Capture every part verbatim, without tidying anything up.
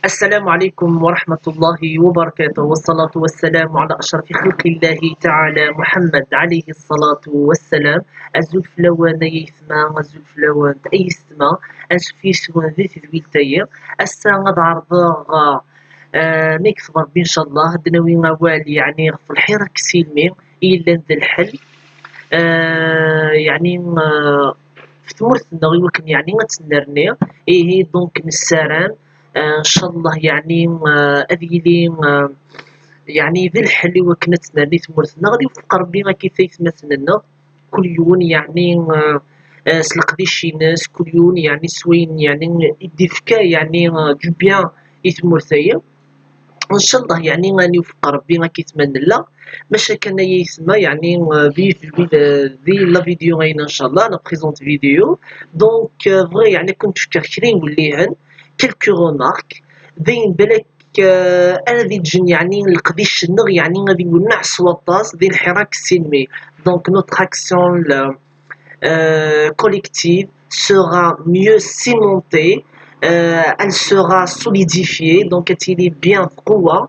السلام عليكم ورحمة الله وبركاته، والصلاة والسلام على أشرف خلق الله تعالى محمد عليه الصلاة والسلام. Azul fell-awen ay aytma, azul fell-awen ay yessetma, acu i yeswen di tedwilt-agi. Ass-a ad ɛerḍeɣ, eh, mi yekseb Rebbi, ncallah, ad d-nawi awal, yeɛni, ɣef lḥirak s ilmi i yellan d lḥel, eh, yeɛni, eh, ɣef tmurt-nneɣ, i wakken, yeɛni, ad tennerni. Ihi, donc, nessaram, eh, ncallah, yeɛni, eh, ad yili, eh, yeɛni, d lḥel i wakken ad tennerni tmurt-nneɣ. Ad iwefeq Rebbi akkit aytmaten-nneɣ, kul yiwen, yeɛni, eh, eh, s leqdic-ines, kul yiwen, yeɛni, s wayen, yeɛni, i d-ifka, yeɛni, eh, du bien i tmurt-agi. Ncallah, yeɛni, ad niwefeq Rebbi akkit ma nella. Maca kan ay aytma, yeɛni, euh, di, di, di la vidéo-agi, ncallah, la présente vidéo. Donc, euh, bɣiɣ, yeɛni, ad kent-fkeɣ kra n iwellihen, quelques remarques. D ayen balak, euh, ara d-iǧǧen, yeɛni, leqdic-nneɣ, yeɛni, ad iwenneɛ s waṭas di lḥirak s ilmi. Donc, notre action, le, euh, collective sera mieux cimentée, euh, elle sera solidifiée, donc ad tili bien tqewwa.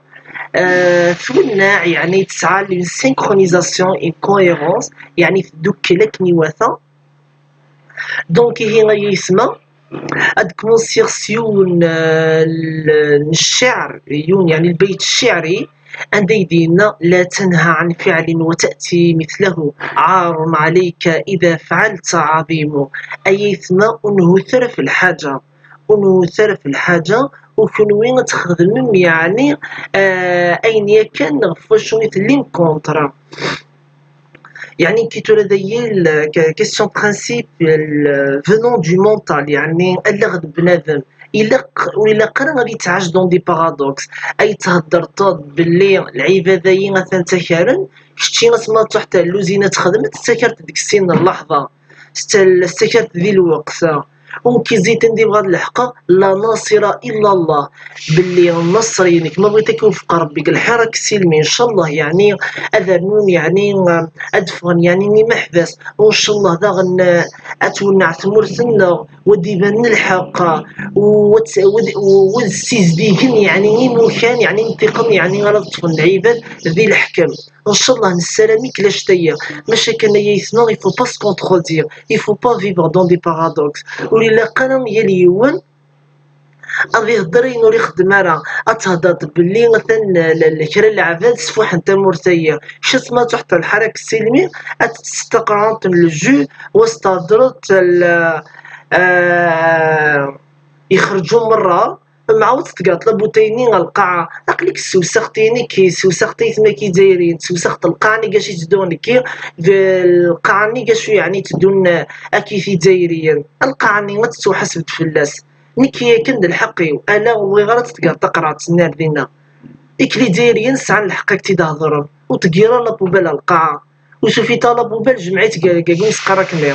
Euh, twenneɛ, yeɛni, tesɛa une synchronisation, une cohérence, yeɛni, teddukel akken iwata. Donc, ihi ay aytma, ad kmensiɣ s yiwen, euh, l-, n cciɛr, yiwen, yeɛni, lbeyt cciɛri, anda i d-yenna: لا تنه عن فعل وتأتي مثله، عار عليك إذا فعلت عظيم. Ay aytma, ur nhut ara ɣef lḥaǧa, ur nhut ara ɣef lḥaǧa, u kenwi ad txedmem, yeɛni, eh, ayen yakan ɣef wacu i tellim contre. Yeɛni, kif tura d ayi, la que-, question principale, euh, venant du mental, yeɛni, allaɣ d bnadem, ilaq, ur ilaq ara ad yettɛac dans des paradoxes. Ay thedreḍ belli lɛibad-agi atan ttakaren, kečči asma truḥ ar lluzin ad texdem, tettakar-d deg sin n laḥḍa. S tal-, tettakar-d di lweqt. Ur k-izziten di bɣa d leḥq, la nasira illa Allah. Belli nnaṣr-inek, ma bɣiɣ ad k-iwefeq Rebbi deg lḥirak s ilmi, ncallah, yeɛni, ad rnun, yeɛni, ad ffɣen, yeɛni, imeḥbas. U ncallah daɣen, eh, ad twenneɛ tmurt-nneɣ, u ad d-iban lḥeqq, u ad, u ad, u ad ssizdigen, yeɛni, imukan, yeɛni, intiqam, yeɛni, ara ṭṭfen lɛibad di leḥkem. Ncallah, nessaram-ik lacta-ya. Maca kan ay aytma, il faut pas se contredire, il faut pas vivre dans des paradoxes. Ur ilaq ara yal yiwen ad ihedder ayen ur ixeddem ara. Ad thedreḍ belli atan l-, l-, kra n leɛbad sfuḥen tamurt-agi. Kečč asma truḥeḍ ar lḥarak s ilmi, ad tettseṭṭaqreḍ n lǧu, u ad s-thedreḍ l-, eh, ixerǧu merra, mɛawed tgeḍ labutay-nni ɣer lqaɛa. Aql-ik ssewsaɣ-t-i nekki, ssewsaɣ-t aytma-k izzayriyen, ssewsaɣ-t lqaɛa-nni gac i ttedduɣ nekki, d lqaɛa-nni gac yeɛni tteddun akk izzayriyen. Lqaɛa-nni ad tettwaḥaseb-d fell-as. Nekki yakan d lḥeqq-iw, ala ur bɣiɣ ara ad tgeḍ taqerɛet-nni ar dinna. Ikli izzayriyen sɛan lḥeqq ad k-tt-id-hedren. Ur tgir ara la poubelle ar lqaɛa. Ur tufiḍ ara la poubelle, jmeɛ-itt gar, gar imseqqar akkenni.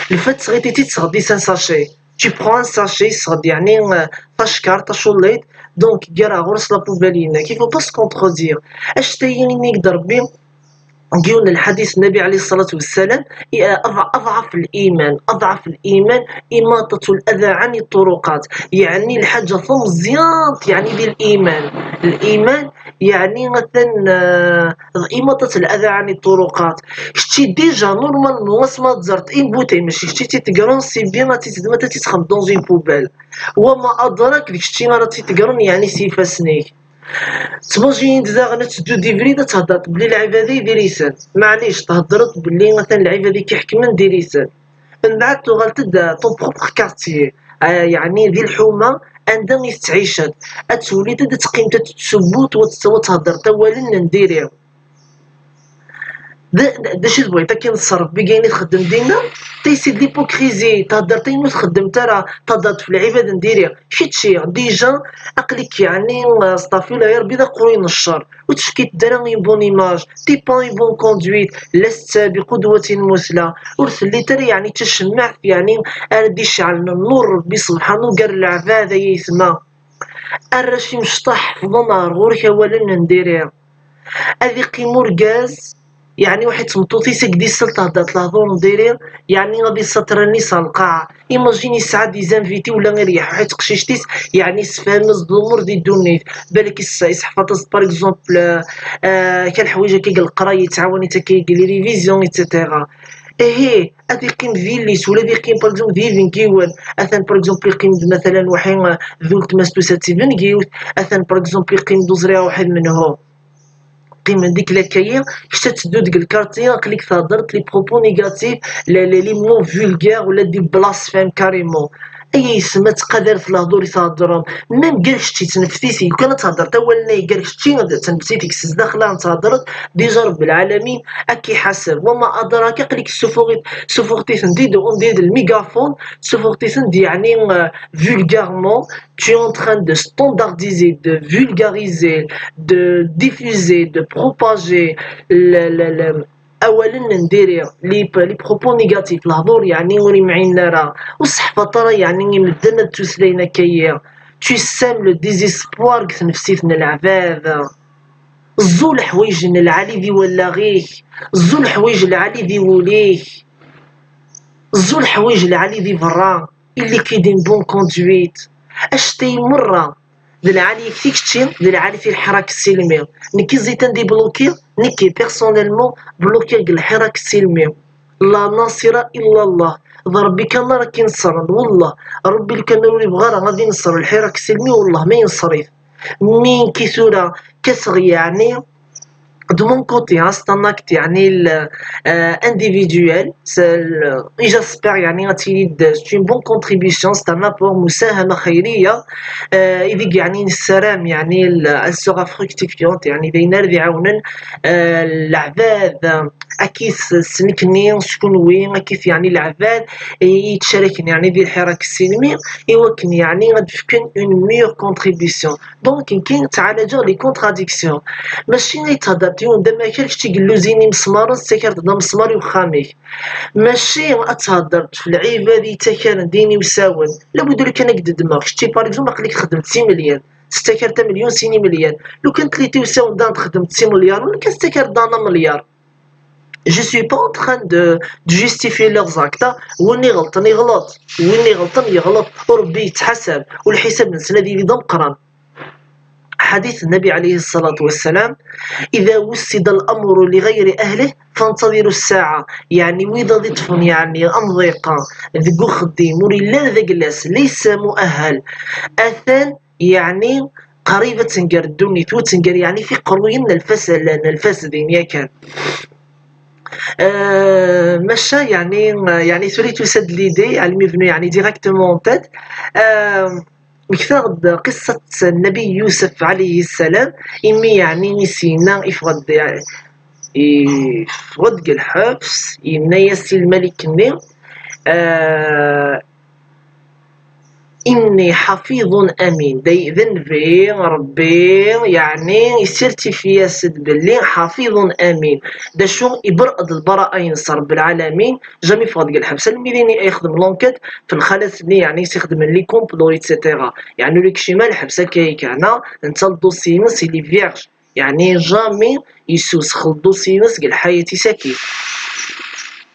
Lfat tɣiḍ-itt-id, tesɣeḍ-itt un sachet. Tu prends un sachet, tesɣeḍ yeɛni, euh, tacekkart, taculliḍt, donc ger ɣur-s la poubelle-inek. Il faut pas se contredire. Acta-yi inna-k-d Rebbi deg yiwen n lḥadit n Nnbi ɛalayhi ṣṣalatu wassalam, i, euh, aḍ-, aḍɛaf l-iman, aḍɛaf l-iman, imaṭat l-ada ɛni ṭṭuruqat, yeɛni lḥaǧa tameẓyant, yeɛni di l-iman. L-iman, yeɛni atan, euh, imaṭat l-ada ɛni ṭṭuruqat. Kečči déjà, normalement, asma tẓerḍ une bouteille, mačči kečči i tt-itegren, c'est bien ad tt-, ad tt-txedmeḍ dans une poubelle. Wa ma adrak d kečči ara tt-itegren, yeɛni s yifassen-ik. Ttmaji-yi-d daɣen ad teddu di brid, ad thedreḍ belli lɛibad-agi diri-ten. Maɛlic, thedreḍ belli atan lɛibad-agi k-iḥekmen diri-ten. Mbeɛd tuɣaleḍ-d ton propre quartier, ah, yeɛni di lḥuma anda i tettɛiceḍ. Ad twaliḍ ad teqqimeḍ ad tettsubuḍ, wa ad, wa ad thedreḍ awalen n diri. D, d, d acu i tebɣiḍ akken s Rebbi ayen i txeddem dinna? Taysi d l'hypocrisie, theddreḍ ayen ur txeddmeḍ ara, theddreḍ ɣef lɛibad n diri. Kečči, déjà, aql-ik, yeɛni, stafi la ya Rebbi d aqerruy n ccer. Ur tefkiḍ ara une bonne image, t'es pas une bonne conduite, lest bi qudwatin musla. Ur telliḍ ara, yeɛni, d tacemmaɛt, yeɛni, ara d-iceɛlen nnur Rebbi subḥanu gar leɛbad, ay aytma. Arrac imecṭaḥ ḥefḍen ɣer ɣur-k awalen n diri. Ad iqqim urgaz Yeɛni waḥed tmeṭṭut-is i k-d-isel thedder-t lehdur n diri, yeɛni ad isater allen-is ɣer lqaɛa. Imagine yesɛa des invités wala iryeḥ waḥed teqcict-is, yeɛni yessefhem-as-d lumuṛ di ddunit. Balak yesseḥfaḍ-as-d, par exemple, euh, euh, kra n leḥwayeǧ akka deg leqraya, yettɛawan-itt akka deg les révisions, et cetera. Ihi, ad iqqim d yelli-s, wala ad iqqim, par exemple, d yibengiwen. Atan, par exemple, iqqim-d, matalen, waḥi, euh, d uletma-s tusa d tibengiwt. Atan, par exemple, iqqim-d uẓriɣ waḥi d menhu. Qqimen deg lakkayi, kečč ad teddu deg lkarti, aql-ik theddreḍ les propos négatifs, les, les, les mots vulgaires, wala des blasphèmes carrément. Ay yesma ttqadaret lehdur i theddrem. Même gar kečč yettneftis, lukan ad theddreḍ awal-nni gar kečč d tnefsit-ik s zdaxel, ad theddreḍ, déjà Rebbi lɛalamin ad k-iḥaseb. Wama adraka, aql-ik ssufuɣ-it-, ssufuɣet-iten-id, on dirait le mégaphone, ssufuɣet-iten-d, yeɛni, euh, vulgairement, tu es en train de standardiser, de vulgariser, de diffuser, de propager le, le, le, awalen n diri, les, les propos négatifs, lehdur yeɛni ur imɛinen ara, ur sseḥfaḍ ara yeɛni i medden ad ttmeslayen akka-yi. Tu sèmes le désespoir deg tnefsit n leɛbad. Ẓẓu leḥwayeǧ n lɛali di wallaɣ-ik, ẓẓu leḥwayeǧ n lɛali di wul-ik, ẓẓu leḥwayeǧ n lɛali di berra. Ili-k une bonne conduite. Acetay merra d lɛali-k ti kečči, d lɛali ti leḥrak ssilmi. Nekki ẓitan di bloki, nekki personnellement bloki deg leḥrak ssilmi. La nasira illa Allah. D Rebbi kan ara k-inṣren, wallah. Rebbi lukan ur ibɣi ara ad inṣer leḥrak ssilmi, wallah ma inṣer-it. Mi nekki tura kaseɣ yeɛni de mon côté, hein, c'est un acte yeɛni l-, euh, individuel, c'est le-, et j'espère yeɛni ad tili d-, c'est une bonne contribution, c'est un apport, musahama xayriya, euh, ideg yeɛni nessaram yeɛni l-, elle sera fructifiante, yeɛni d ayen ara d-iɛawnen, euh, leɛbad, euh, akkit s-, s nekni, s kunwi, akkit yeɛni leɛbad i yettcaraken yeɛni di lḥirak ssilmi, i wakken yeɛni ad d-fken une meilleure contribution. Donc, nekki ttɛalaǧeɣ les contradictions. Mačči ay theddreḍ yiwen d amakar, kečč i yelluzin imesmaren, tettakreḍ-d amesmar i uxxam-ik. Mačči ad theddreḍ f lɛibad yettakaren d iniwsawen. Labud ur kan ad k-d-ddmeɣ. Kečči, par exemple, aql-ik txeddmeḍ s imelyan. Tettaker-d amelyun, sin imelyan. Lukan tliḍ iwsawen daɣen txeddmeḍ s imelyaṛen, lukan tettaker-d daɣen amelyar. Je suis pas en train de, de justifier leurs actes. Win iɣelṭen, iɣleṭ. Win iɣelṭen, yeɣleṭ. U Rebbi yettḥasab. U lḥisab-nsen ad yili d ameqqran. Ḥadit Nnabi ɛalayhi ṣṣalatu wassalam: إذا وسد الأمر لغير أهله فانتظروا الساعة. Yeɛni, wid ad iṭṭfen, yeɛni, amḍiq deg uxeddim ur yelli ara d agla-s, ليس مؤهل. Atan, yeɛni, qrib ad tenger ddunit, u tenger, yeɛni, f iqerruyen n lfas-, n lfasedin yakan. Euh, maca, yeɛni, yeɛni, tura tusa-d l'idée, almi bnu, yeɛni, directement en tête. Euh, Mmektaɣ-d qissat Nnabi Yusef ɛalayhi ssalam, imi yeɛni i s-yenna, iffeɣ-d, iffeɣ-d deg lḥebs, yenna-yas i lmalik-nni, ah, إني حفيظ أمين. D ay-, d nnbi, Rebbi, yeɛni, yessirtifi-yas-d belli حفيظ أمين. D acu, iberr-d lbara'a-ines Rebbi lɛalamin, jamais iffeɣ deg lḥebs. Almi d ini ay yexdem l'enquête, f lxalat-nni, yeɛni, i s-ixedmen les complots, et cetera. Yeɛni, ur ikcim ara lḥebs akka yekkana, netta le dossier-ines, il est vierge. Yeɛni, jamais yessusex le dossier-ines deg lḥayat-is akkin.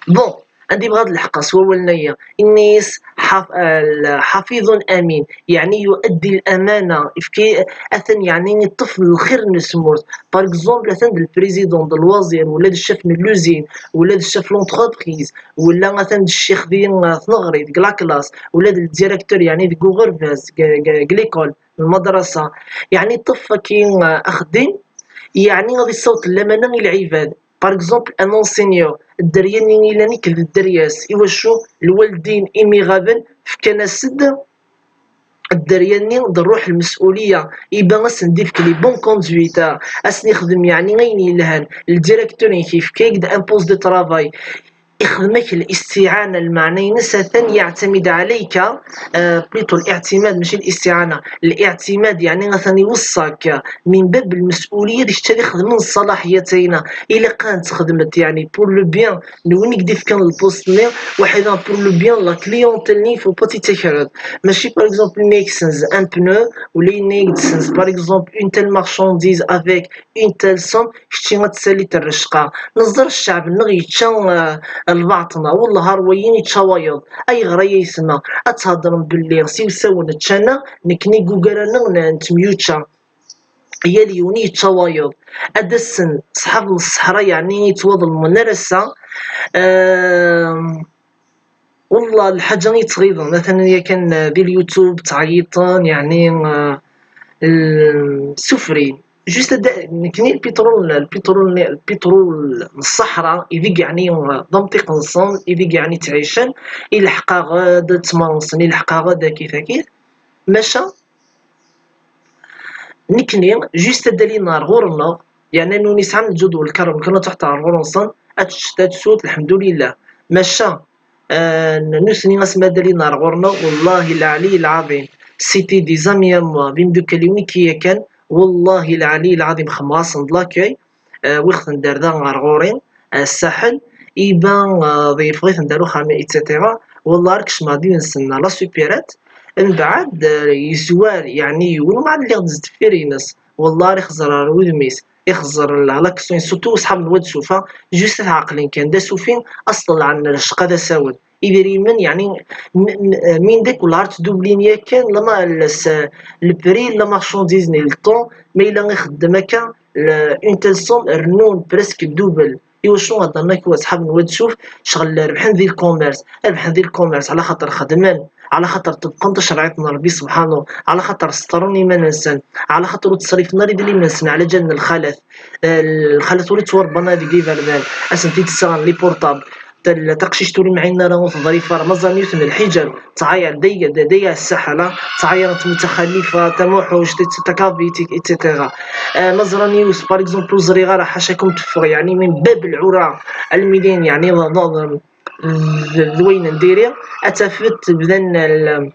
Bon, anda yebɣa ad lḥeqqa s wawalen-agi? Ini-as حف-, آه، حفيظ أمين، yeɛni يؤدي الأمانة, ifka, atan, yeɛni, iṭṭef lxir n tmurt. Par exemple, atan d le président, d lwazir, wala d ccaf n l'usine, wala d ccaf n l'entreprise, wala atan d ccix di, eh, tneɣri, deg la classe, wala d le directeur, yeɛni, deg uɣerbaz, deg, deg, deg l'école, lmadrasa. Yeɛni, ṭṭef akkin, eh, axeddim, yeɛni, ad yessaweḍ lamana i lɛibad. Par exemple, un enseignant, dderya-nni ilan ikk d dderya-s. Iwacu? Lwaldin, imi ɣaben, fkan-as-d dderya-nni d ṛṛuḥ lmes'uliya. Iba ad sen-d-ifk les bonnes conduites, ad sen-ixdem, yeɛni, ayen yelhan. Le directeur-ik yefka-ak-d un poste de travail. ixdem-ak الاستعانة, lmeɛna-ines atan يعتمد عليك, euh, plutôt الاعتماد, ماشي الاستعانة, الاعتماد يعني atan iweṣṣa-k من باب المسؤولية, d kečč ad ixedmen ṣṣalaḥiyat-ayina, ilaq ad txedmet يعني pour le bien n win i k-d-ifkan lpost-nni, waḥida pour le bien n la clientèle-nni, il faut pas tittakreḍ, mačči par exemple ayen i yessens un pneu, wala ayen i yessens par exemple une telle marchandise avec une telle somme, kečči ad tsaliḍ rrecqa. Neẓra ccɛeb-nneɣ yečča, eh, lbaṭna, wellah ar wayi yečča wayeḍ. Ayɣer ay aytma? Ad theddrem belli s iwsawen ččan-aɣ, nekni deg ugaraneɣ n, n temyučča. Yal yiwen yečča wayeḍ. Ad d-asen ṣṣḥab n ṣṣeḥra, yeɛni yettwaḍelmen ar ass-a. Eh, Wellah, lḥaǧa i yettɣiḍen, atan yakan di lyutub, ttɛeyyiṭen, yeɛni, eh, l-, sufrin. Juste ad, nekni lpitrul, lpitrul, lpitrul n ṣṣeḥra, ideg yeɛni, eh, d amṭiq-nsen, ideg yeɛni ttɛicen, ileḥq-aɣ-d, ttmaṛen-sen, ileḥq-aɣ-d, akit, akit. Maca, nekni, juste ad d-alin ar ɣur-nneɣ, yeɛni nuni sɛan lǧud welkaram, kan ad truḥeḍ ar ɣur-nsen, ad teččeḍ, ad tesweḍ, lḥemdulillah. Maca, eh, nutni asmi ad d-alin ar ɣur-nneɣ, wallahi lɛali lɛaḍim, c'était des amis à moi, d imdukkal-iw nekk yakan, wallahi lɛali lɛaḍim, xedmeɣ-asen-d l'accueil, eh, wwiɣ-ten-d ar da ɣer ɣur-i, eh, ssaḥel, iba, eh, ḍeyfeɣ-iten-d ar uxxam, et cetera. Wellah ar kecmeɣ did-nsen la supérette, mbeɛd, eh, yezwar, yeɛni yiwen, mbeɛd lliɣ-d sdeffir-ines. Wellah ar ixẓer ar wudem-is, ixẓer la, l'action, surtout ṣṣḥab n Wad Sufa, juste ad ɛeqlen kan, d asufi, ad s-ṭellɛen rrecqa d asawen. Idrimen, yeɛni, m-, m-, min dak wellah ar ttdublin yakan, lama les, le prix, la marchandise, ni le temps, ma yella ixeddem akka, le, une telle somme, rnun presque double. Iwacu heddren akk waṣḥab n Wad Suf? Ccɣel rebḥen di lcommerce, rebḥen di lcommerce ɛla xaṭer xedmen, ɛla xaṭer ṭebqen tacreɛt n Rebbi subḥanu, ɛla xaṭer seṭṭren iman-nsen, ɛla xaṭer ur ttṣerrifen ara idrimen-nsen ɛla ǧal n lxalat. Eh, lxalat ur ttwarebban ara deg iberdan, ad sen-t-id-ssaɣen les portables. Tal-, taqcict ur imɛin ara, ur teḍrif ara, ma ẓran yiwet n lḥiǧab, ttɛayar, day, day, day ssaḥala, ttɛayar n tmutta xalifa, tamuḥuct, et cetera, takavit, et cetera. Eh, ma ẓran yiwet, par exemple, ur ẓriɣ ara, ḥacakum teffeɣ, yeɛni, min bab lɛura, almi d ayen, yeɛni, d, d, d, d wayen n diri, ad tafet bdan l-,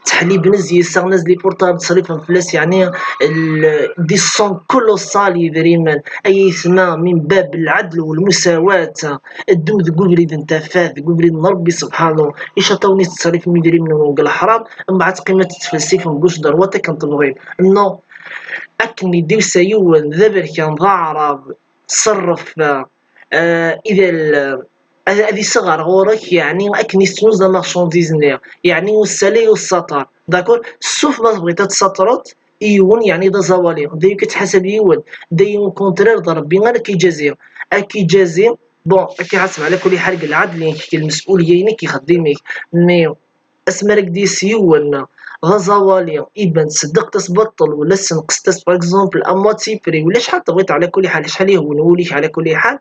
ttḥelliben-as, yessaɣen-as les portables, ttṣerrifen fell-as, yeɛni, l-, des sommes colossales yidrimen, ay aytma, min bab lɛedl u lmusawat, ddum deg ubrid n tafat, deg ubrid n Rebbi subḥanu, icaṭ-awen i tettṣerrifem idrimen-nwen deg leḥram, mbeɛd teqqimem ad tettfelsifem gauche droite akken tebɣim. Non, akken i d-yusa yiwen d aberkan d aɛrab, ṣerref, eh, idal, ad, ad iseɣ ɣer ɣur-k, yeɛni akken isnuz la marchandise-nni, yeɛni ur ssalay ur ssaṭer, d'accord? Sauf ma tebɣiḍ ad tsaṭreḍ i yiwen, yeɛni d aẓawali, d ayen i yettḥasab yiwen, d ayen au contraire d Rebbi ara k-iǧazi, ad k-iǧazi, bon, ad k-iḥaseb ɛla kulli ḥal deg lɛedl-inek, deg lmes'ulya-inek, ixeddim-ik, mais asmi ara k-d-yas yiwen d aẓawali, iban tṣeddqeḍ-as baṭel, wala tessenqseḍ-as, par exemple, à moitié prix, wala acḥal tebɣiḍ, ɛla kulli ḥal, acḥal yehwen wul-ik, ɛla kulli ḥal,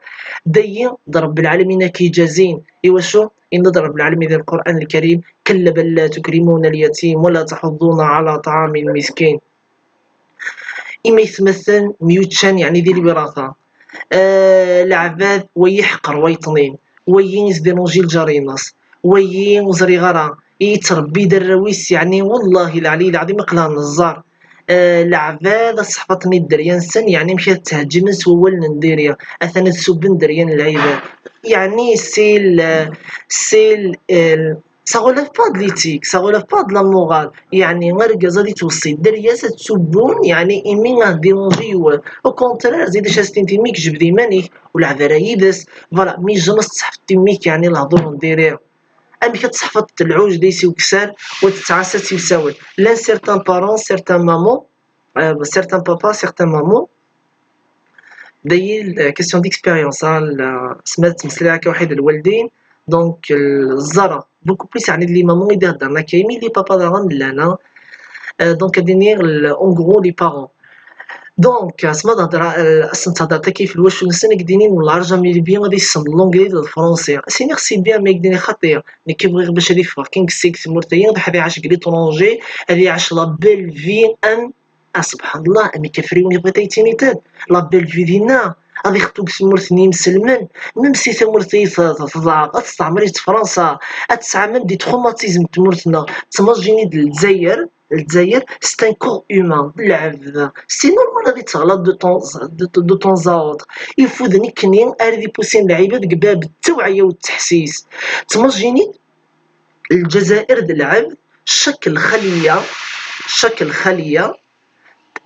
d ayi d Rebbi lɛalamin ara k-iǧazin. Iwacu? Yenna-d Rebbi lɛalamin di Lqur'an Lkarim: كلا بل لا تكرمون اليتيم ولا تحضون على طعام المسكين. Imi aytmaten myuččan, yeɛni di lwirata. Eh, leɛbad, wayi ḥeqer wayeṭnin, wayi isdiranji lǧar-ines, wayi ur ẓriɣ ara, yettrebbi-d arraw-is, yeɛni, wallahi lɛali lɛaḍim, aql-aɣ neẓẓar. Eh, leɛbad ad seḥfaḍen i dderya-nsen, yeɛni amek ad ttɛeǧǧimen s wawalen n diri, atan ad subben dderya n lɛibad. Yeɛni, c'est le, c'est le, Ça relève pas de l'éthique, ça relève pas de la morale. Yeɛni, argaz ad yettweṣṣi dderya-s ad ttubbun, yeɛni, imi ad déranger yiwen. Au contraire, zid-as timmi-k, jbed iman-ik, ur lɛeb ara yid-s. Voilà, mais jamais ad tseḥfeḍ timmi-k, yeɛni, lehdur n diri. Amek ad tseḥfeḍ lɛuj d aysi ukessar, u ad tettɛassa s iwsawen? Llan certains parents, certains mamans, euh, certains papas, certains mamans, D'ailleurs, question d'expérience, hein, la, سمعت مسألة هكا واحد الوالدين، donc, الزرع، beaucoup plus يعني les mamans يدي هضرنا كاين، mais les papas داغن لا، لا. Euh, donc, هادي هي ال-، en gros les parents. Donc, اسمع تهضر، آه، اصلا تهضر حتى كيف الواش نسن كديني من العرجه من البيان غادي يسم l'anglais le français. سيني خصي بيان ما يكديني خطيه، mais كي بغي باش هادي فور كينغ سيك تمورتيا غادي حدا عاش قلي ترونجي، هادي عاش la belle vie ام آه، سبحان الله، أمي كفريوني بغيت يتيني تاد. La belle vie دينا. ad ixeṭṭu deg tmurt n yimselmen, même si tamurt-agi t-, t-, teḍɛef, ad testeɛmer-itt Fransa, ad tesɛu même des traumatismes n tmurt-nneɣ. Ttmajini-d Lezzayer, Lezzayer, c'est un corps humain, d lɛebd. C'est normal ad itteɣlaḍ de temps, de, de temps à autre. Ifud nekkni ara d-ipusin lɛibad deg bab n tewɛya u tteḥsis. Ttmajini-d Lezzayer d lɛebd, chaque lxaliya, chaque lxaliya,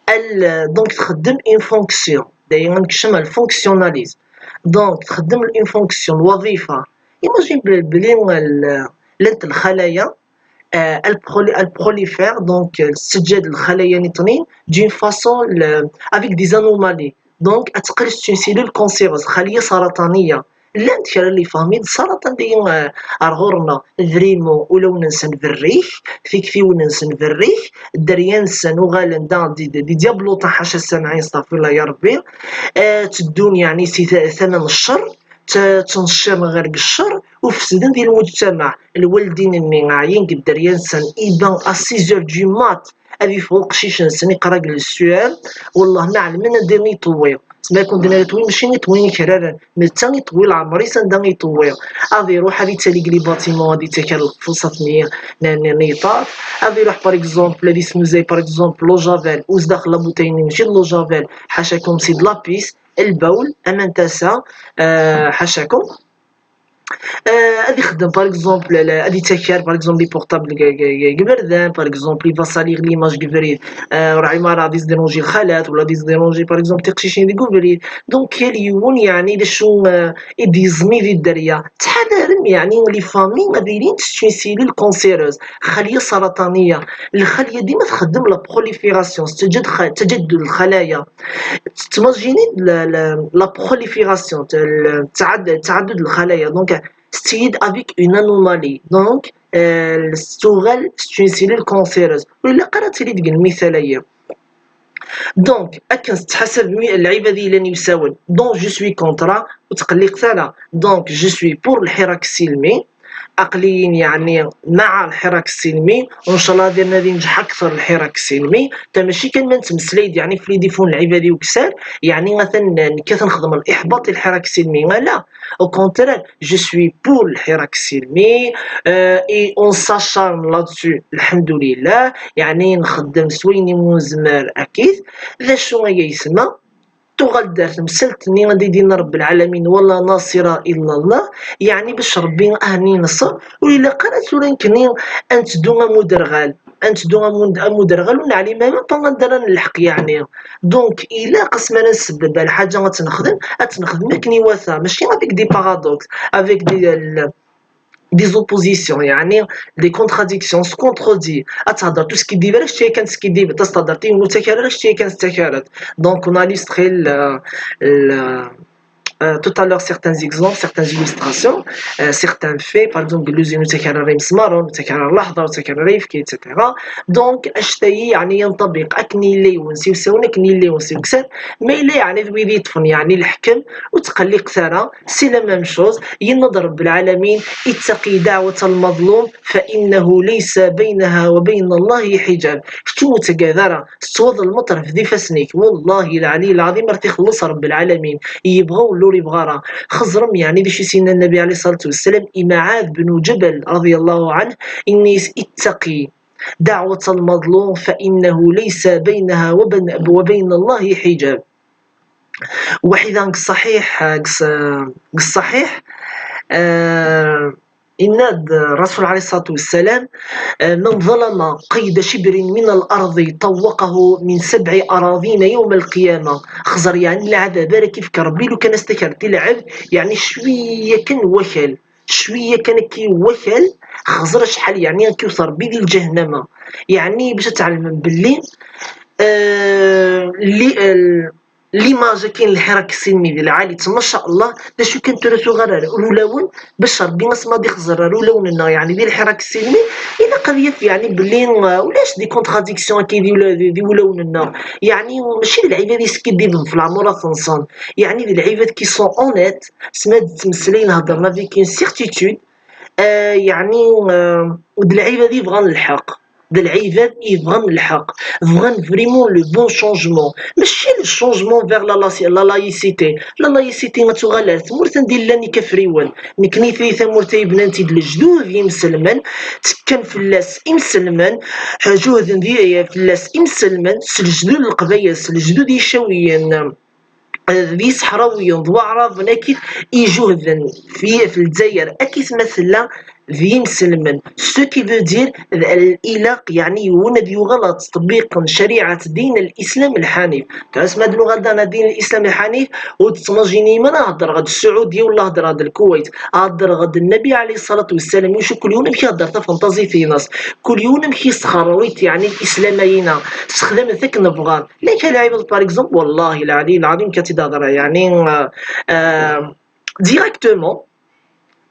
elle, donc, txeddem une fonction. D'ailleurs, nekcem le fonctionnalisme. Donc, txeddem une fonction, lwaḍifa. Imagine bl-, bli, euh, llant lxalaya, euh, elle proli-, elle prolifère, donc, euh, teǧǧa-d lxalaya nniḍen d'une façon, le, avec des anomalies. Donc, ad teqqel c'est une cellule cancéreuse, xaliya sarataniya. Llant kra n les familles d saratan dayen, euh, ar ɣur-neɣ, vraiment, ulawen-nsen berrik, tiktiwin-nsen berrik, dderya-nsen uɣalen d, d, d, d diablotin, ḥaca ssamaḥ, astafirullah ya Rebbi. Euh, tteddun, yeɛni, si ta-, tama n ccer, tt-, ttnecciren ɣer deg ccer, u fesden di lmujtamaɛ. Lwaldin-nni ɛyan deg dderya-nsen, iban à six heures du mat, ad yeffeɣ uqcic-nsen iqra deg lesuɛam, wellah ma ɛelmen anda i iṭewwi. Tma kun dina iṭewwi, mačči iṭewwi ikraren, netta iṭewwi leɛmer-is anda iṭewwi. Ad iruḥ ad ittali deg les bâtiments, ad ittaker lqefṣat-nni n, n, n yiṭṭaf. Ad iruḥ, par exemple, ad isnuzay, par exemple, l'eau de javel, u zdaxel la bouteille-nni mačči d l'eau de javel, ḥacakum, c'est de la pisse, lbawl, aman n tasa, euh, ḥacakum. Euh, ad ixeddem, par exemple, la, ad ittaker, par exemple, les portables deg, deg, deg, deg iberdan, par exemple, il va salir l'image deg ubrid, euh, ur ɛlim ara ad isdérangi lxalat, wala ad isdérangi, par exemple, tiqcicin deg ubrid. Donc, yal yiwen, yeɛni, d acu, euh, i d-yeẓmi di dderya. Ttḥadarem, yeɛni, les familles ad ilint c'est une cellule cancéreuse, xalya sarataniya. Lxalya dima txeddem la prolifération, tettaǧǧa-d xa-, tettaǧǧa-d lxalaya. Tettmajini la, la, la prolifération, le, ttɛad-, ttɛaddud lxalaya. Donc, tettili-d avec une anomalie. Donc, euh, tuɣal c'est une cellule cancéreuse. Ur ilaq ara ad tili deg lmital-agi. Donc, akken tettḥasab mi-, lɛibad yellan iwsawen. Donc, je suis contre, ur ttqelliqet ara. Donc, je suis pour lḥirak ssilmi. Aql-iyi, yeɛni, مع lḥirak ssilmi, u ncallah ad, ad inǧeḥ akter lḥirak ssilmi. Ta mačči kan ma nettmeslay-d, yeɛni, f les défauts n lɛibad iweksan, yeɛni, atan nekkat nxeddem l'iḥbaṭ i lḥirak ssilmi. Ala, au contraire, je suis pour lḥirak ssilmi, euh, et on s'acharne là-dessus, lḥemdulillah, yeɛni, nxeddem s wayen imu nezmer akkit. D acu ay yesma? Tuɣal-d ar temsalt-nni anda i d-yenna Rebbi lɛalamin: "Wa la nasira illa Allah", yeɛni bac Rebbi a hen-inṣer, ur ilaq ara tura nekkni ad netteddu am uderɣal, ad netteddu am ud-, am uderɣal, ur neɛlim ara même pas anda ara nelḥeq, yeɛni. Donc, ilaq asmi ara nsebbeb ar lḥaǧa ad tt-nexdem, ad tt-nexdem akken iwata, mačči avec des paradoxes, avec des, des oppositions, yeɛni des contradictions, se contredit. Ad thedder ur teskiddib ara, kečč yakan teskiddibeḍ, ad thedder yiwen ur ttakar ara, kečč yakan tettakareḍ. Donc, on a illustré le, le, euh, tout à l'heure certains exemples, certaines illustrations, euh, certains faits, par exemple, deg luzin ur ttakar ara imesmaṛen, ur ttakar ara leḥder, ur ttakar ara ayefki, et cetera. Donc, acta-yi, yeɛni, ينطبق akken yella yiwen s iwsawen, akken yella yiwen s iweksan, ma yella, yeɛni, d wid yeṭṭfen, yeɛni, leḥkem, ur ttqelliqet ara, c'est la même chose. Yenna-d Rebbi lɛalamin: "اتقي دعوة المظلوم فإنه ليس بينها وبين الله حجاب". Kečč ur ttagad ara, tettwaḍelmeḍ, rfed ifassen-ik. Wallahi lɛali lɛaḍim ar t-ixelleṣ Rebbi lɛalamin. Yebɣa wala ur yebɣi ara. Xeẓrem, yeɛni, d acu i s-yenna Nnabi ɛalayhi ṣṣalatu wassalam i Muɛad ben Ǧabal, رضي الله عنه, yenna-yas: "اتقي دعوة المظلوم فإنه ليس بينها وبين، وبين الله حجاب". Waḥida deg ṣṣaḥiḥ, deg ṣ-, deg ṣṣaḥiḥ, euh, yenna-d Rasul ɛalayhi ṣṣalatu wassalam, euh, "من ظلم قيد شبر من الأرض طوقه من سبع أراضين يوم القيامة". Xẓer, yeɛni, lɛadab ara k-ifk Rebbi lukan ad s-takreḍ i lɛebd, yeɛni, cwiya kan n wakal. Cwiya kan akka n wakal, xẓer acḥal, yeɛni, ad k-iwet Rebbi di lǧahennama. Yeɛni, bac ad tɛelmem belli, euh, li-, euh, l'image akin lḥirak ssilmi di lɛali-tt, ma sha Allah, d acu kan tura tuɣal ar ulawen, bac Rebbi asma ad ixẓer ar ulawen-nneɣ, yeɛni, di lḥirak ssilmi, ilaq ad yaf, yeɛni, belli, euh, ulac des contradictions akka di ula-, di, di ulawen-nneɣ. Yeɛni, mačči d lɛibad yeskiddiben f leɛmur ad tenṣen. Yeɛni, d lɛibad qui sont honnêtes, sma d-ttmeslayen, heddren avec une certitude, euh, yeɛni, euh, d lɛibad yebɣan lḥeqq. d lɛibad i yebɣan lḥeqq, bɣan vraiment le bon changement, mačči le changement vers la laï- la laïcité. La laïcité ad tuɣal ar tmurt anda i llan ikafriwen. Nekni tayet tamurt ay bnan-tt-id lejdud yimselmen, ttekkan fell-as imselmen, ǧuhden di fell-as imselmen s lejdud n Leqbayel, s lejdud Icawiyen, d Iseḥrawiyen, d Waɛraben akkit iǧuhden fi f Lezzayer akkit ma tella d imselmen. Ce qui veut dire, ilaq yeɛni yiwen ad yuɣal ad ttṭebbiqen cariɛat din Lislam lḥanif. Tura asma d nuɣal dan din Lislam lḥanif, ur d-ttmajini ma heddreɣ-d Sɛudya wala heddreɣ-d Lkuwayt, heddreɣ-d Nnabi ɛalayhi ṣṣalatu wassalam, yucu kul yiwen amek ihedder tafantaẓit-ines, kul yiwen amek yesxerrwit yeɛni Lislam-ayina, sexdamen-t akken bɣan. Llan kra lɛibad, par exemple, wallahi lɛali lɛadim kan tt-id-hedreɣ yeɛni, euh, euh, directement,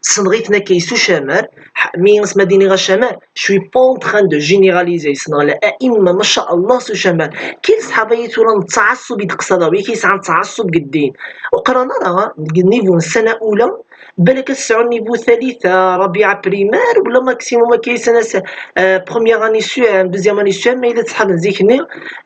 ssneɣ-iten akka s ucamar, ḥ- mi asma d-iniɣ acamar, je suis pas en train de généraliser, ssneɣ la aimma, maca Allah, s ucamar. Kil ṣṣḥaba i tura n ttɛaṣṣub i d-qsadeɣ, wi k-yesɛan ttɛaṣṣub deg ddin. Ur qran ara, deg niveau n ssana ula, balak ad sɛun niveau ثالثة, رابعة primaire, wala maximum akka i ssana s-, euh, première année su-, euh, deuxième année su-, ma yella ttḥaben zik-nni,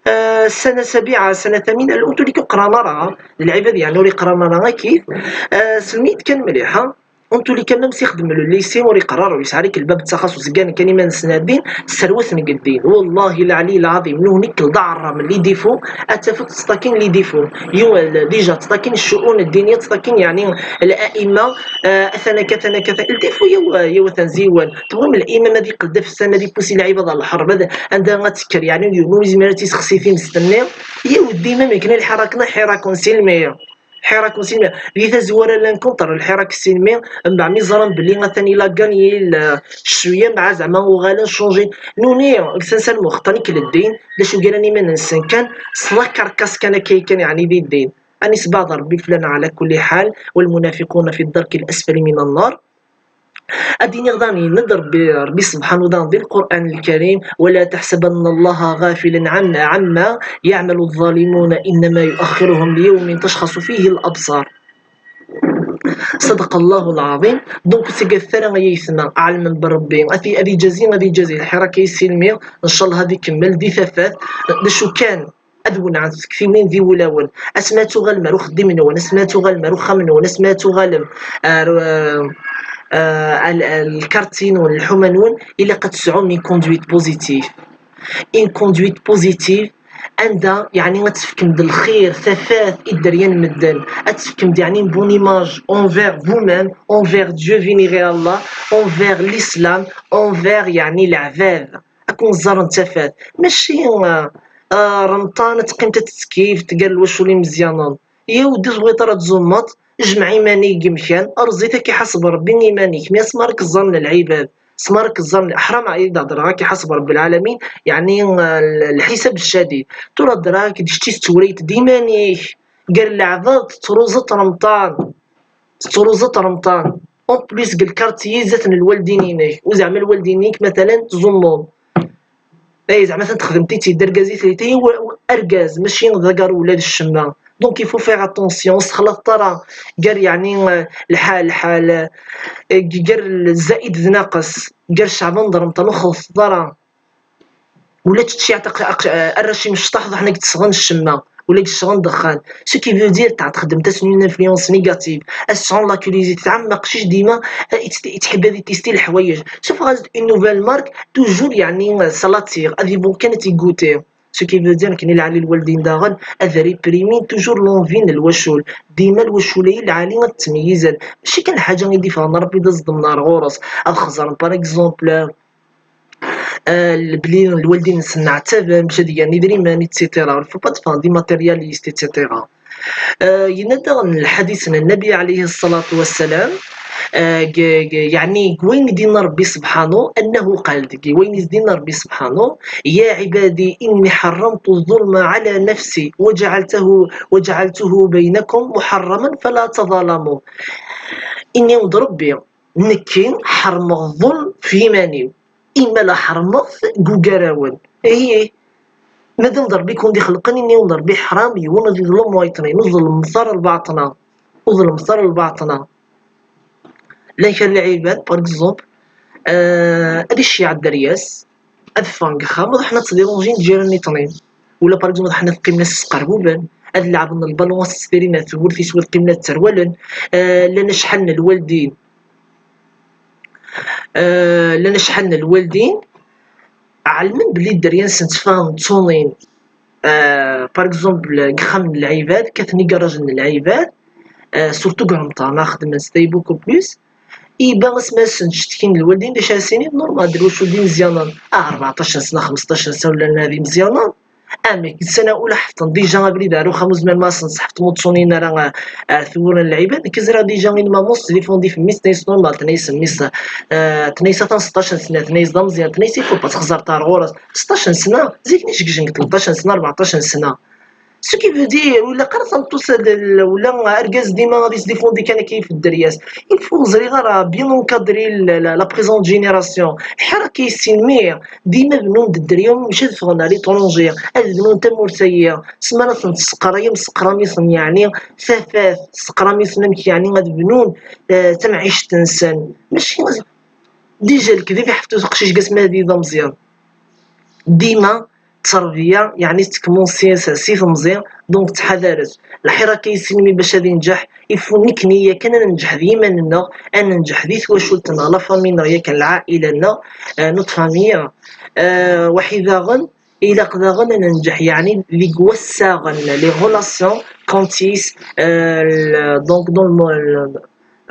euh, ssana سابعة, ssana ثامنة, en tout cas ur qran ara, d lɛibad yeɛni ur iqran ara akkit, euh, selmi d-kan mliḥ, ha. En tout cas, même si xedmen le lycée, ur iqra ara, ur yesɛi ara lbab d taxaṣṣa, zgan kan iman-nsen ar din, sserwaten deg ddin. Wallahi lɛali lɛadim, nuhni kel d aɛerram, les défauts, ad tafeḍ ttṭakin les défauts. Yiwen, déjà, ttṭakin ccu'un ddiniya, ttṭakin, yeɛni, la'imma, eh, atan akka, atan akka, atan. Le défaut, yaw, yaw, atan ziwan. Tebɣam l'imam ad iqqel d afessas, ad ipussi lɛibad ɣer lḥerb, ad, anda ad tekker, yeɛni, yiwen ur yezmir ad tt-isexsi timest-nni. Yaw, dima mi kan lḥirak-nni, lḥirak n silmi. Lḥirak n silmi. Di tazwara llan contre lḥirak n silmi, mbeɛd mi ẓran belli atan il a gagné, euh, cwiya, mbeɛd zeɛma uɣalen changé. Nuni, deg tansa n lmuxeṭṭa nekk l ddin, d acu garan iman-nsen kan, s la karkas kan akka kan, yeɛni di ddin. Ad nisbeɛd Rebbi fell-aneɣ ɛla kulli ḥal, والمنافقون في الدرك الأسفل من النار. Ad d-iniɣ daɣen, yenna-d Rebbi, Rebbi subḥanahu daɣen di Lqur'an Lkarim: ولا تحسبن الله غافلا عما، عما يعمل الظالمون إنما يؤخرهم ليوم تشخص فيه الأبصار. صدق الله العظيم. Donc, ur ttagadet ara ay aytma, ɛelmen b Rebbi, ad i-, ad ijazi, ad ijazi lḥirak ay silmi, ncallah ad ikemmel di tafat, d acu kan, ad wenɛent tektiwin di wulawen. Asmi ad tuɣalem ar uxeddim-nwen, asmi ad tuɣalem ar uxxam-nwen, asmi ad tuɣalem ar, euh, euh, ar, ar lkarti-nwen, lḥuma-nwen, ilaq ad tesɛum une conduite positive. Une conduite positive, anda, yeɛni, ad tefkem d lxir, tafat i dderya n medden, ad tefkem d, yeɛni, une bonne image envers vous-même, envers Dieu, vénéré Allah, envers l'islam, envers, yeɛni, leɛbad. Ad ken-ẓẓaren d tafat. Mačči, ah, ah, Remṭan ad teqqimeḍ ad tettekkift gar lwacul imeẓyanen. Yaw, ur d-tebɣiḍ ara ad tẓummeḍ, jmeɛ iman-ik deg umkan, rẓi-t, ad k-iḥaseb Rebbi iman-ik. Mi asmi ara k-ẓẓaren lɛibad, asmi ara k-ẓẓaren, ḥram i d-hedreɣ, ad k-iḥaseb Rebbi lɛalamin, yeɛni, ah, l-, lḥisab ccadid. Tura hedreɣ-ak-d kečč, tessewrayt-d iman-ik gar leɛbad, tettruẓeḍ Remṭan. Tettruẓeḍ Remṭan. En plus, deg lkarti-a i zdat n lwaldin-inek. U zeɛma lwaldin-inek, matalan, ttẓummun. Ay, zeɛma atan texdem-tt-id d argaz i tella. Tagi, wa-, wa-, argaz, mačči d agaru ula d ccemma. Donc, il faut faire attention. Ur sexlaṭeḍ ara gar, yeɛni, eh, lḥal, lḥal, eh, gar zaid d naqes, gar Ceɛban d Remṭan, ur xelṭeḍ ara. Ula d tecciɛt aq-, aq-, arrac imecṭaḥ ḍaḥen ad k-d-sɣen ccemma, ula ad k-d-sɣen ddexxan. Ce qui veut dire, ta txeddem-as une influence négative. Ad sɛun la curiosité, tɛam aqcic dima, eh, itt-, ittḥib ad itesti leḥwayeǧ. Suffeɣ-as-d une nouvelle marque, toujours, yeɛni, eh, ça l'attire, ad ibɣu kan ad t-iguti. Ce qui veut dire, nekkni lɛali lwaldin daɣen, ad réprimer toujours l'envie n lwacul. Dima lwacul-agi lɛali ad ttmeyyizen. Mačči kan lḥaǧa i d-iffɣen, Rebbi d aẓeddem n ar ɣur-s. Ad xeẓren, par exemple, euh, belli lwaldin-nsen nneɛtaben bac ad gan idrimen, et cetera. Il faut pas teffɣen d matérialistes, et cetera. Euh, yenna-d daɣen lḥadis n Nnabi ɛalayhi ṣṣalatu wassalam, euh, g-, g-, yeɛni, deg wayen i d-yenna Rebbi subḥanu, أنه قال, deg wayen i d-yenna Rebbi subḥanu: يا عبادي إني حرمت الظلم على نفسي وجعلته، وجعلته بينكم محرما فلا تظالموا. Ini-d Rebbi, nekki ḥermeɣ ḍḍulm f yiman-iw, imala ḥermeɣ-t deg ugarawen. Ih, madam d Rebbi i ken-id-ixelqen, ini-wen d Rebbi ḥram yiwen ad iḍlem wayeḍ-nni, ur ḍelmet ara lbaṭna, ur ḍelmet ara lbaṭna. Llan kra n lɛibad, par exemple, euh, ad iceyyeɛ dderya-s, ad ffɣen deg uxxam, ad ḥna ttdironjin ǧiran-nniḍen. Wala, par exemple, ad ḥna qqimen ad sqerbuben, ad leɛben lbalun, ad s-ttdirin ar tewwurt-is, wala qqimen ad tterwalen. Eh, llan acḥal n lwaldin, eh, llan acḥal n lwaldin ɛelmen belli dderya-nsen tteffɣen ttunin, eh, par exemple, deg uxxam n lɛibad, kkaten igarrajen n lɛibad, eh, surtout deg remṭan, xeddmen s tay beaucoup plus. Iba asmi asen-d-cetkin lwaldin, d acu ara s-inin? Normal, drus ur d imeẓyanen. Ah, rbeɛṭac n sna, xmesṭac n sna, ur llan ara d imeẓyanen. Amek, ssana ula ḥefḍen déjà abrid ar uxxam, ur zmiren ma asen-sḥefḍen ur ttunin ara, ah, ar tewwura n lɛibad. Nekk ẓriɣ déjà une maman s téléphone di fem-is, tenna-yas normal, tenna-yas mmi-s, ah, tenna-yas atan seṭṭac n sna, tenna-yas d ameẓyan, tenna-yas il faut pas txeẓẓreḍ ar ɣur-s. Seṭṭac n sna, zik-nni jegjen deg tleṭṭac n sna, rbeɛṭac n sna. Ce qui veut dire, ur ilaq ara tameṭṭut ad, wala argaz dima ad yesdiffundi kan akka ɣef dderya-s. Il faut, ur ẓriɣ ara, bien encadrer la, la, la présente génération. Lḥir akka yessin, mais dima bennun-d dderya, mačči ad ffɣen à l'étranger, ad bennun tamurt-agi. Asmi ara ten-tesseqrayem, seqram-iten, yeɛni, tafat, seqram-iten amek, yeɛni, ad bennun, eh, tamɛict-nsen. Mačči, déjà lekdeb iḥefḍ-it uqcic deg asmi ad yili d ameẓyan. Dima tterbiya, yeɛni tettkemunsi s, si temẓi, donc ttḥadaret. Lḥir akka yessin, mais bac ad inǧeḥ, il faut nekni yakan ad nenǧeḥ d yiman-nneɣ, ad nenǧeḥ di twacult-nneɣ, la famille-nneɣ yakan, lɛaila-nneɣ, euh, notre famille, euh, waḥid daɣen, ilaq daɣen ad nenǧeḥ, yeɛni deg wassaɣen, les relations, quand is, euh, le, donc dans le mo-, le,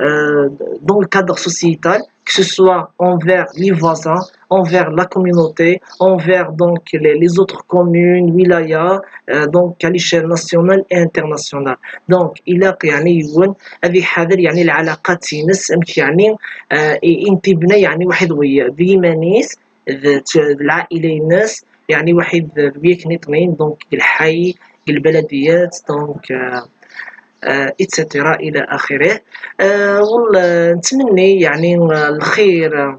euh, dans le cadre sociétal, que ce soit envers les voisins, envers la communauté, envers donc les, les autres communes, wilaya, euh, donc à l'échelle nationale et internationale. Donc, ilaq yeɛni yiwen ad iḥader yeɛni lɛalaqat-ines, amek yeɛni, euh, i, i n-tibna yeɛni waḥid wi-, d yiman-is, d, d lɛaila-ines, yeɛni waḥid d wi akken iṭnin, donc deg lḥay, deg lbaladiyat, donc, euh, euh, et cetera إلى آخره. Euh, والله نتمنى يعني، آه، الخير،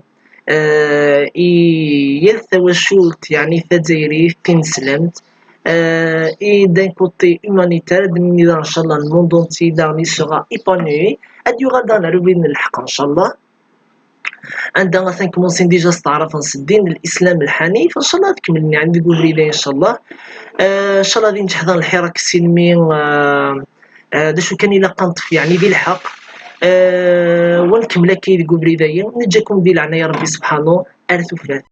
آه، i yal tawacult, يعني, tazzayrit tineslemt, euh, et d'un côté humanitaire, ad d-nini, إن شاء الله, le monde entier, daɣen, il sera épanoui. Ad yuɣal daɣen ar ubrid n lḥeqq, إن شاء الله. Anda atan kmusin déjà steɛrafen s ddin n l'islam lḥanif, إن شاء الله ad kemmlen, يعني, deg ubrid-a, إن شاء الله. Euh, إن شاء الله ad inǧeḥ daɣen lḥirak s ilmi, euh, euh, d acu kan ilaq ad neṭṭef, يعني, di lḥeqq. Euh, wa nkemmel akka deg ubrid-agi, neǧǧakum di leɛnaya Rebbi subḥanu, ar tufat.